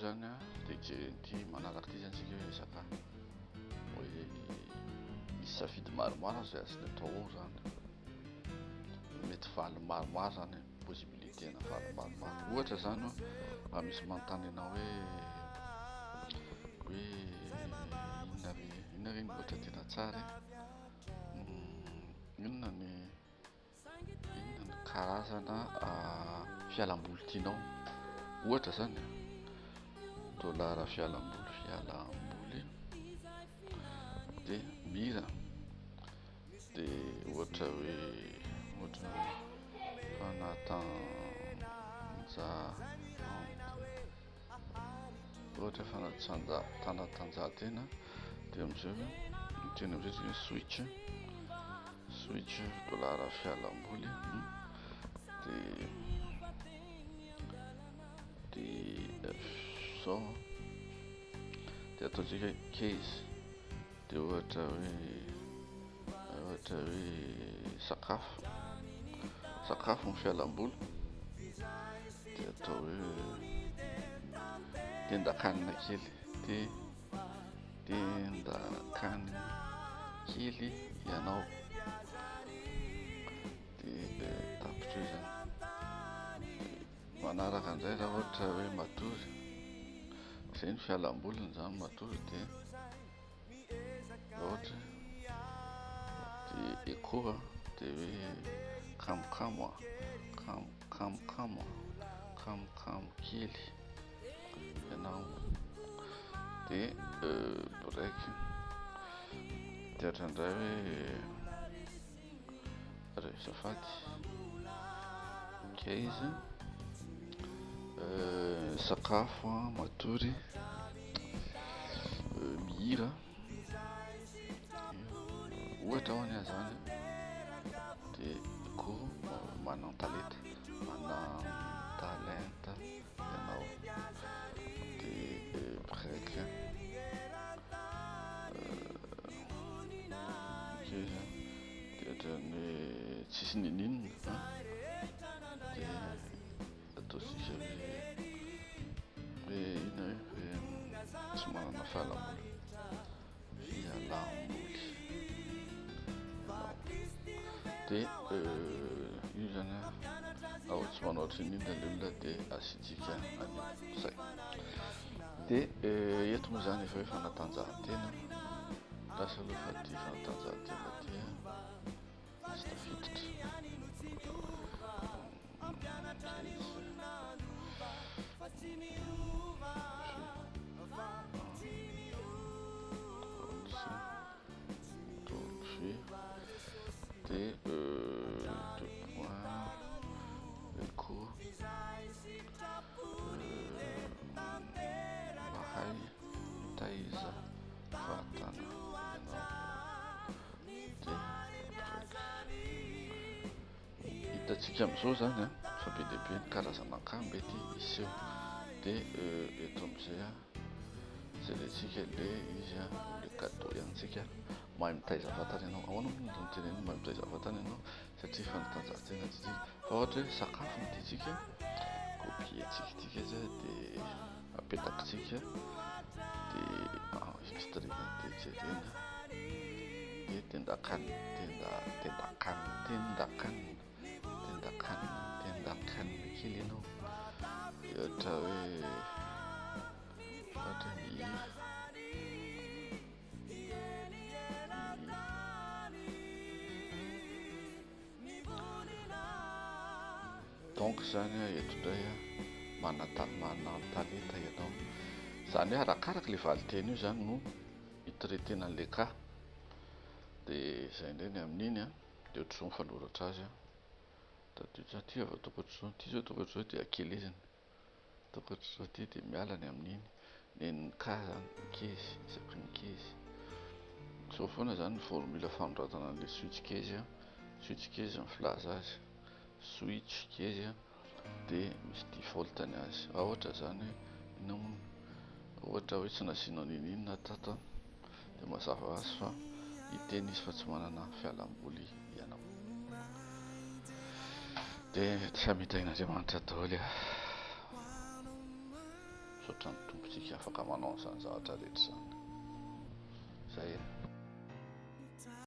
zany a, dia jeren'ity manaraka ity zany tsika hoe resaka hoe misy safidy maromaro izay azony atao ao zany. Mety valiny maromaro zany e, possibilité na valiny maromaro. Ohatra zany hoe raha misy manontany anao hoe hoe inona re, inona re ny ohatra tena tsara e? Inona ny Inona ny karazana fialamboly tianao? Ohatra zany a, dolara fialamboly, fialamboly de mihira de ohatra hoe ohatra hoe fanatanjahantena, ohatra hoe fanatanjahantena de amizay miteny amizay tsika hoe switch. Switch dolara fialamboly de de zao de ataontsika hoe case de ohatra hoe ohatra hoe sakafo sakafo ny fialamboly de atao hoe tendakanina kely de Tendan-kanina kely ianao dia tapitra eo izany. Manaraka indray raha ohatra hoe matory, izay ny fialamboliny izany matory dia raha ohatra dia echo dia hoe kamokamo a, kamo kamokamo a, kamokamo kely. ianao dia break dia ohatran'indray hoe re azafady case sakafo matory mihira ohatra ho'a ny ahy zany dia koa manan-talenta manan-talenta ianao dia break kely dia ohatran'ny hoe tsisy ninoninona dia ataontsika hoe hoe inona hoe tsy manana fialamboly fialamboly dia io zany an raha vao tsy manao ohatran'iny ilay olona dia asiantsika an'io zay dia eto moa zany efa hoe fanatanjahantena lasa aloha fa ity fanatanjahantena ity tsy tafiditra. Mahay mitaiza vatana ianao dia Hitantsika amin'izao izany an, fa be dia be ny karazana akanga mety hiseho. Dia eto amin'izay an, jerentsika ilay izy an, ilay cadeau ihany tsika. Mahay mitaiza vatana ianao. Ahoana moa no tenenina mahay mitaiza vatana ianao? Satria fanatanjahantena ty tsika. Fa ohatra hoe sakafo no tiantsika, copier-tsika ity zay dia apetakitsika dia extraire dia jerena. Dia tendan-kanina, tenda, tendan-kanina, tendan-kanina, tendan-kanina, tendan-kanina kely ianao. Dia ohatra hoe, ohatra hoe mihira. Donc zany eto indray manan-talenta ianao. Izany hoe arakaraka ilay valinteny io zany no hi-traiter-na an'ilay cas. Dia izay indray ny amin'iny an, dia ohatr'izao ny fanoratra azy an. Tadidio tsara, ity avy ataoko ohatr'izao, ity izao ataoko ohatr'izao dia akelezina. Ataoko ohatr'izao ity dia miala ny amin'iny. Nen'ny cas zany, ny case, isaky ny case. Izao foana zany ny formule fanoratana an'ilay switch case an, switch case ny filaza azy. Switch case an, dia misy default ny azy. Raha ohatra zany hoe inona moa, ohatra hoe tsy nasianao n'inon'inona tato an, dia mazava ho azy fa hiteny izy fa tsy manana fialamboly ianao. Dia samy hitahian'Andriamanitra daholo an. Misaotra ny Tompo tsika afaka manao an'izany zavatra rehetra izany. Zay e.